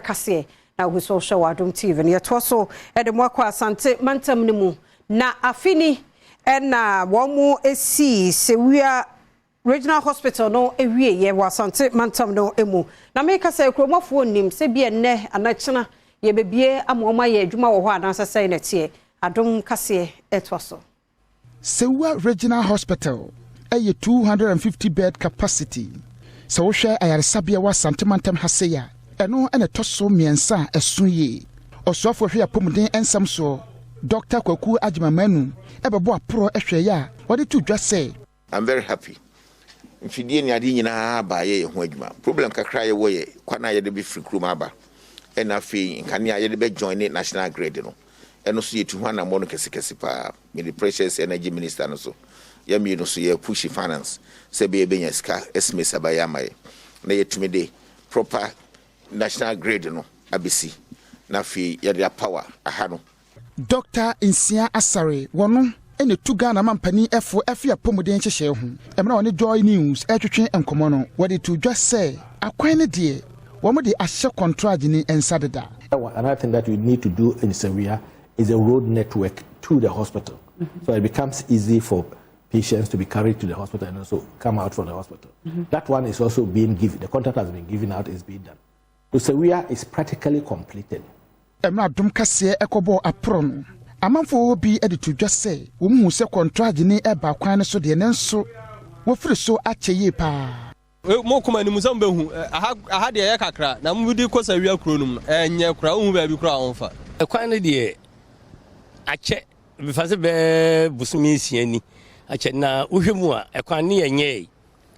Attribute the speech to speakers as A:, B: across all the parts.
A: Kaseɛ na wogu so hwɛ wɔ Adom TV no, yɛtoa so de mo akɔ Asante mantam no mu. Na afe ni ɛna wɔn mo sii Sewua Regional Hospital no wieɛ wɔ Asante mantam no mu. Na meka sɛ kuromafoɔ nnim sɛ bi ɛnnɛ anaa kyena yɛbɛbie ama wɔn ayɛ adwuma wɔ hɔ anaasɛ sɛn na ɛteɛ. Adom Kaseɛ ɛtoa so.
B: Sewua Regional Hospital yɛ 250 bed capacity. Sɛ wohwɛ ayaresabea wɔ Asante mantam ha sei a, ɛno na ɛtɔ so mmiɛnsa a ɛso yie. Ɔsoafoɔ hwɛ apɔmuden nsɛm soɔ, Dɔkta Kwaku Agyemang-Manu bɛbɔ aporɔ hwɛeɛ a wɔde to dwa sɛ,
C: I'm very happy. Mfidie ne adeɛ nyinaa aba a yɛyɛ ho adwuma. Problem kakra a yɛwɔ yɛ kwan a yɛde bɛfiri kurom aba ɛna afei nkanea a yɛde bɛ join ne national grid no. Ɛno nso yɛtu ho anammɔ no kɛsekɛse paa. Mede pressure energy minister no so. Yɛn mmienu so yɛ push finance sɛ ɛbɛyɛ bɛnya sika estimates aba yɛ ama yɛ. Na yɛtumi de proper national grid no abɛsi na afei yɛde apower aha no.
B: Dr. Nsia Asare wɔno na tu Ghana mampanin ɛfo ɛfe apɔmuden nhyehyɛe ho. Mmerɛ a wɔne Joy News ɛretwetwe nkɔmmɔ no, wɔde to dwa sɛ akwan no deɛ wɔn de ahyɛ kɔntragye nsa deda.
D: Another thing that we need to do in Sewua is a road network to the hospital. So it becomes easy for patients to be carried to the hospital and also come out from the hospital. That one is also being given, the contract has been given out, is being done. So Sewua is practically completed.
B: Mmerɛ Adom Kaseɛ ɛkɔbɔɔ aporɔ no, amanfoɔ bi de to dwa sɛ wɔn hu sɛ kɔntragye ne ɛba kwan no so deɛ, nanso wɔfiri so akyɛ yie paa.
E: Mo kɔma anim sɛ mobɛhu aha aha deɛ ɛyɛ kakra na mode kɔ Sewua kuro no mu no, ɛnyɛ kora wohu baabi kora a wɔmfa.
F: Ɛkwan no deɛ akyɛ, mefa sɛ bɛɛ bosome 6 ni akyɛ. Na wohwɛ mu a, ɛkwan ne yɛnyɛe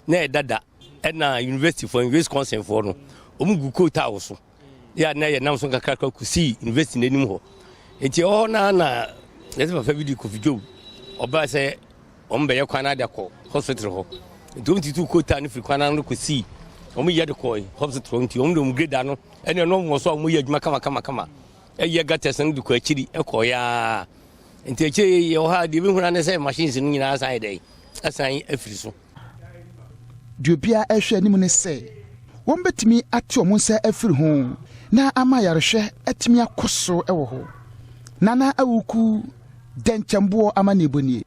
F: na ɛdada ɛna university foɔ, Wisconsin foɔ no, ɔmu gu coal tar wɔ so yɛ a na yɛnam so nkakrakra kɔsii university n'anim hɔ. Nti ɛwɔ hɔ naa na yɛsɛ papa bi de Kofi Job ɔbaa sɛ ɔmo bɛyɛ kwan no ade akɔ hospital hɔ. Nti ɔmo tutu coal tar no firi kwan no kɔsii ɔmo yɛ de kɔ hospital hɔ. Nti ɔmo de ɔmo grader no ɛne ɛno ɔmo wɔ so a ɔmo yɛ adwuma kama kama kama, ɛyɛ gutters no de kɔ akyiri ɛkɔ yaa. Nti akyire yɛwɔ ha deɛ ebɛhuna ne sɛ machines no nyinaa asan yɛ dɛ asan afiri so.
B: Deɛ obiara ɛhwɛ anim ne sɛ wɔn bɛtumi ate wɔn nsa afiri ho na ama ayarehwɛ atumi akɔ so wɔ hɔ. Nana Awuku Dɛnkyɛmboɔ ama ne nie.